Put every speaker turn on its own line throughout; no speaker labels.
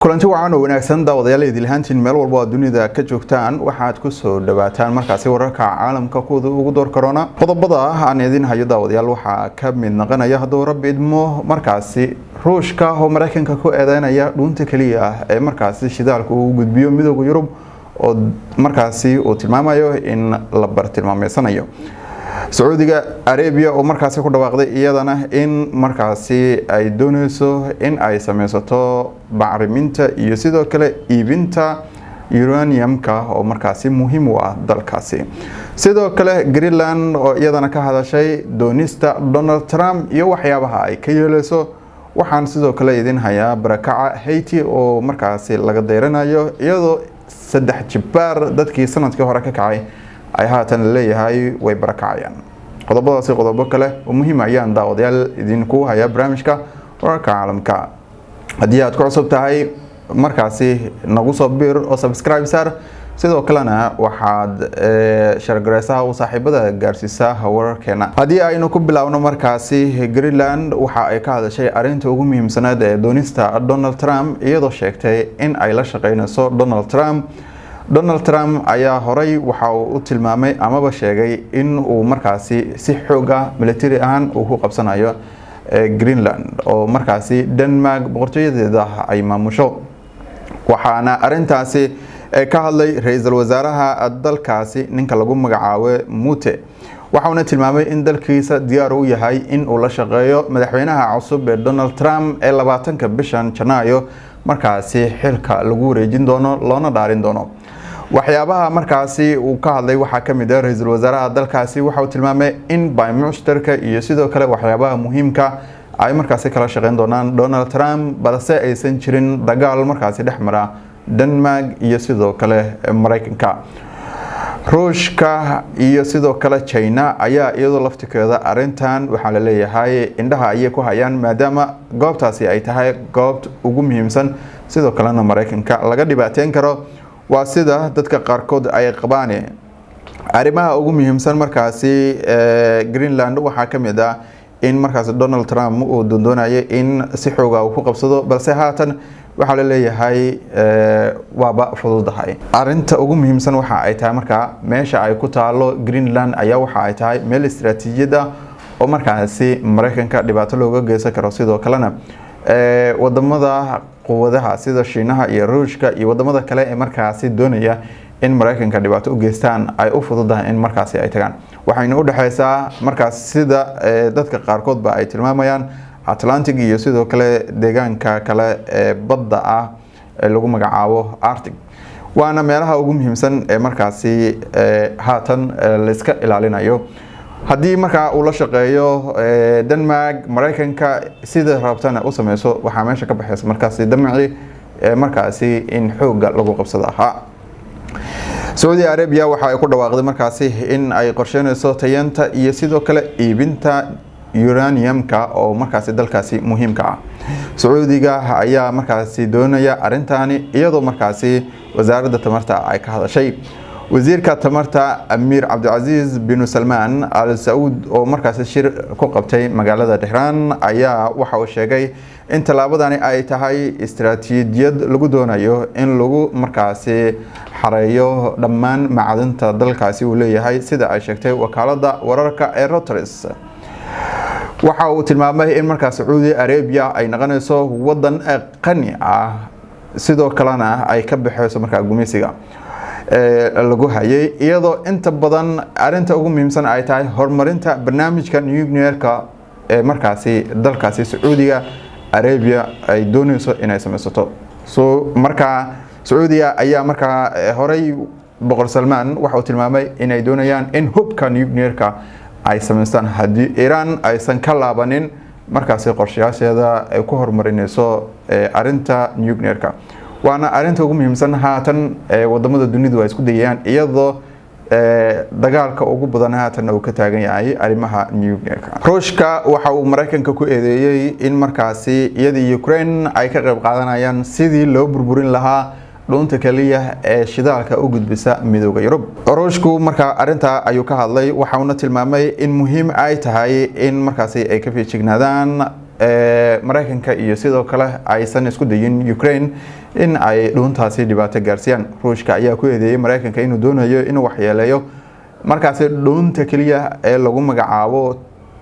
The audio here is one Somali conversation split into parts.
Kulanti wacan oo wanaagsan, daawadayaal idilhaantiin meel walba oo dunida ka joogtaan. Waxaad kusoo dhawaataan markaasi wararka caalamka kuwooda ugu door karoona. Qodobada aan idin hayo, daawadayaal, waxaa ka mid noqonaya, hadduu Rabbi idmo, markaasi Ruushka oo Mareykanka ku eedeynaya dhuunta keliya ah ee markaasi shidaalka uu gudbiyo Midooda Yurub, oo markaasi uu tilmaamayo in la bartilmaameysanayo. Sacuudiga Arabia oo markaasi ku dhawaaqday iyadana in markaasi ay dooneyso in ay sameysato bacriminta iyo sidoo kale iibinta uraniumka oo markaasi muhiim u ah dalkaasi. Sidoo kale Greenland oo iyadana ka hadashay doonista Donald Trump iyo waxyaabaha ay ka yeeleyso. Waxaan sidoo kale idin hayaa barakaca Haiti oo markaasi laga dayranayo, iyadoo 3 jibaar dadkii sanadkii hore ka kacay ay haatan leeyahay way barakacayaan. Qodobadaasi, qodobo kale oo muhiim ayaan, daawadayaal, idinku hayaa barnaamijka wararka caalamka. Haddii aad ku cusub tahay, markaasi nagu soo biir oo subscribe saar. Sidoo kalena waxaad shargareysaha u saaxiibada gaarsiisaa wararkeena. Haddii aynu ku bilaabno, markaasi Greenland waxa ay ka hadashay arinta ugu muhiimsaneed ee doonista Donald Trump, iyadoo sheegtay in ay la shaqeyneyso Donald Trump. Donald Trump ayaa horey waxa uu u tilmaamay amaba sheegay in uu markaasi si xoog ah military ahaan uu ku qabsanayo Greenland oo markaasi Denmark boqortooyadeeda ay maamusho. Waxaana arintaasi ka hadlay ra-iisul wasaaraha dalkaasi, ninka lagu magacaabo Mute, waxauna tilmaamay in dalkiisa diyaar u yahay in uu la shaqeeyo madaxweynaha cusub ee Donald Trump ee 20-ka bishan Janaayo markaasi xilka lagu wareejin doono loona dhaarin doono. Waxyaabaha markaasi uu ka hadlay waxaa kamid ah, ra-iisul wasaaraha dalkaasi waxa uu tilmaamay in biomushtarka iyo sidoo kale waxyaabaha muhiimka ay markaasi kala shaqeyn doonaan Donald Trump, balse aysan jirin dagaal markaasi dhex mara Denmark iyo sidoo kale Mareykanka. Ruushka iyo sidoo kale China ayaa iyadoo laftikeeda arintan waxaa laleeyahay indhaha ayay ku hayaan, maadaama goobtaasi ay tahay goobta ugu muhiimsan, sidoo kalena Mareykanka laga dhibaateyn karo, waa sida dadka qaarkood ay qabaan. Arrimaha ugu muhiimsan markaasi Greenland waxaa ka mid ah in markaasi Donald Trump uu doondoonayay in si xooga uu ku qabsado, balse haatan waxaa la leeyahay waaba fududahay. Arinta ugu muhiimsan waxa ay tahay markaa meesha ay ku taalo Greenland ayaa waxa ay tahay meel istaraatiijiyad ah oo markaasi Mareykanka dhibaato looga geysan karo. Sidoo kalena wadamada quwadaha sida Shiinaha iyo Ruushka iyo wadamada kale ee markaasi doonaya in Mareykanka dhibaato u geystaan ay u fududahay in markaasi ay tagaan. Waxayna u dhexeysaa markaas, sida dadka qaarkoodba ay tilmaamayaan, Atlantic iyo sidoo kale deegaanka kale ee badda ah ee lagu magacaabo Arctic, waana meelaha ugu muhiimsan ee markaasi haatan layska ilaalinayo. Haddii markaa uu la shaqeeyo Denmark Mareykanka sida rabtana u sameyso, waxaa meesha ka baxeysa markaasi damacii markaasi in xoogga lagu qabsado ahaa. Sacuudi Arabia waxa ay ku dhawaaqday markaasi in ay qorsheyneyso tayanta iyo sidoo kale iibinta uraniumka oo markaasi dalkaasi muhiimka ah. Sacuudiga ayaa markaasi doonaya arintani, iyadoo markaasi wasaaradda tamarta ay ka hadashay. Wasiirka tamarta Amiir Cabdicasiis binu Salmaan Al Sacuud oo markaasi shir ku qabtay magaalada Tehraan ayaa waxa uu sheegay in tallaabadani ay tahay istaraatiijiyad lagu doonayo in lagu markaasi xareeyo dhammaan macdinta dalkaasi uu leeyahay, sida ay sheegtay wakaalada wararka ee Reuters. Waxa uu tilmaamay in markaas Sacuudi Arabia ay noqonayso wadan qani ah, sidoo kalena ay ka baxeyso markaa gumeysiga lagu hayay, iyadoo inta badan arinta ugu muhiimsan ay tahay horumarinta barnaamijka nuclearka ee markaasi dalkaasi Sacuudiga Arabia ay dooneyso inay sameysato. So markaa Sacuudiga ayaa markaa horey Boqor Salmaan waxa uu tilmaamay inay doonayaan in hubka nuclearka ay sameystaan haddii Iran aysan ka laabanin markaasi qorshayaasheeda ay ku horumarineyso arinta nuclearka, waana arinta ugu muhiimsan haatan wadamada dunidu ay isku dayayaan, iyadoo dagaalka ugu badan haatan uu ka taagan yahay arrimaha nuclearka. Ruushka waxa uu Mareykanka ku eedeeyey in markaasi iyadii Ukraine ay ka qayb qaadanayaan sidii loo burburin lahaa dhuunta kaliya ee shidaalka u gudbisa Midooda Yurub. Ruushku markaa arintaa ayuu ka hadlay, waxauna tilmaamay in muhiim ay tahay in markaasi ay ka feejignaadaan Maraykanka iyo sidoo kale aysan isku dayin Ukraine in ay dhuuntaasi dhibaato gaarsiiyaan. Ruushka ayaa ku eedeeyey Maraykanka inuu doonayo inuu waxyeeleeyo markaasi dhuunta keliya ee lagu magacaabo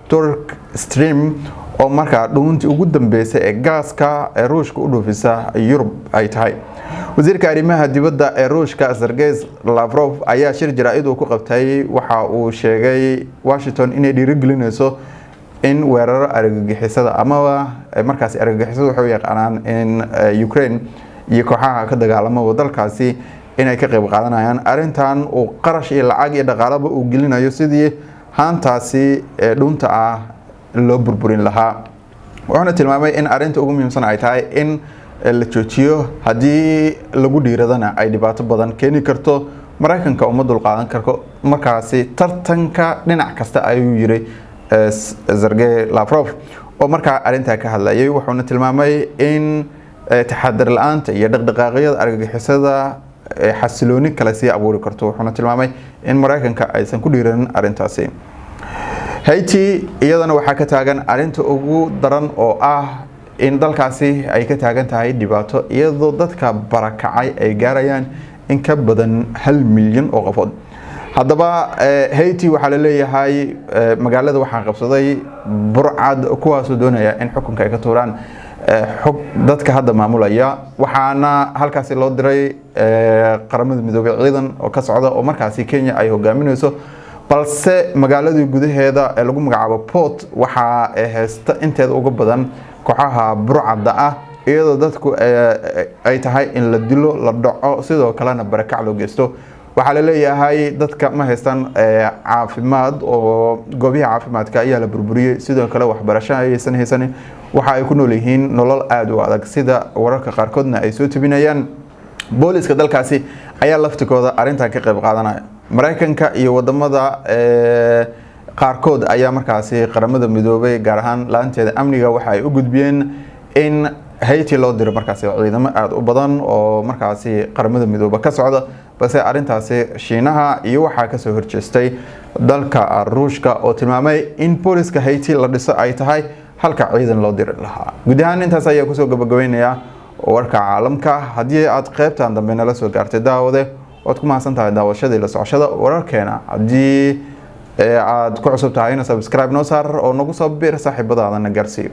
Turk Stream, oo markaa dhuuntii ugu dambeysay ee gaaska ee Ruushka u dhoofisa Yurub ay tahay. Wasiirka arrimaha dibadda ee Ruushka Sergey Lavrov ayaa shir jaraa'id uu ku qabtay waxa uu sheegay Washington inay dhiirigelinayso in weeraro argagixisada, amaba markaasi argagixisada waxay u yaqaanaan in Ukraine iyo kooxaha ka dagaalamaba dalkaasi inay ka qayb qaadanayaan arrintan, uu qarash iyo lacag iyo dhaqaalaba uu gelinayo sidii haantaasi ee dhuunta ah loo burburin lahaa. Wuxuuna tilmaamay in arrinta ugu muhiimsan ay tahay in la joojiyo, haddii lagu dhiiradana ay dhibaato badan keeni karto. Maraykanka uma dulqaadan karto markaasi tartanka dhinac kasta, ayuu yiri Sergey Lavrov oo markaa arrintaa ka hadlayay. Wuxuuna tilmaamay in taxadar la-aanta iyo dhaqdhaqaaqyada argagixisada xasilooni kale sii abuuri karto. Wuxuuna tilmaamay in Maraykanka aysan ku dhiiranin arrintaasi. Haiti iyadana waxaa ka taagan arrinta ugu daran oo ah in dalkaasi ay ka taagan tahay dhibaato, iyadoo dadka barakacay ay gaarayaan in ka badan 1 milyan oo qofood. Haddaba Haiti waxaa laleeyahay magaalada waxaa qabsaday burcad, kuwaasoo doonaya in xukunka ay ka tuuraan xog dadka hadda maamulaya. Waxaana halkaasi loo diray Qaramada Midoobay ciidan oo ka socda oo markaasi Kenya ay hogaaminayso, balse magaaladii gudaheeda ee lagu magacaabo Port waxaa haysta inteeda uga badan kooxaha burcadda ah, iyadoo dadku ay tahay in la dilo, la dhaco, sidoo kalena barakac loo geysto. Waxaa laleeyahay dadka ma haystaan caafimaad oo goobihii caafimaadka ayaa la burburiyey, sidoo kale waxbarasho ayaysan haysanin. Waxa ay ku nool yihiin nolol aada u adag, sida wararka qaarkoodna ay soo tebinayaan. Booliska dalkaasi ayaa laftigooda arrintan ka qayb qaadanaya. Maraykanka iyo wadamada qaarkood ayaa markaasi Qaramada Midoobay, gaar ahaan la-aanteeda amniga, waxa ay u gudbiyeen in Haiti loo diro markaasi ciidamo aada u badan oo markaasi Qaramada Midoobe ka socda, balse arrintaasi Shiinaha iyo waxaa kasoo horjeestay dalka Ruushka oo tilmaamay in booliska Haiti la dhiso ay tahay halka ciidan loo diri lahaa. Guud ahaan intaas ayaa kusoo gabagabeynaya warka caalamka. Haddii aad qeybtan dambe nala soo gaartay, daawade, waad ku mahadsan tahay daawashadii la socoshada wararkeena. Haddii aad ku cusub tahayna, subscribe noo saar oo nagu soo bir, saaxiibadaadana gaarsiiyo.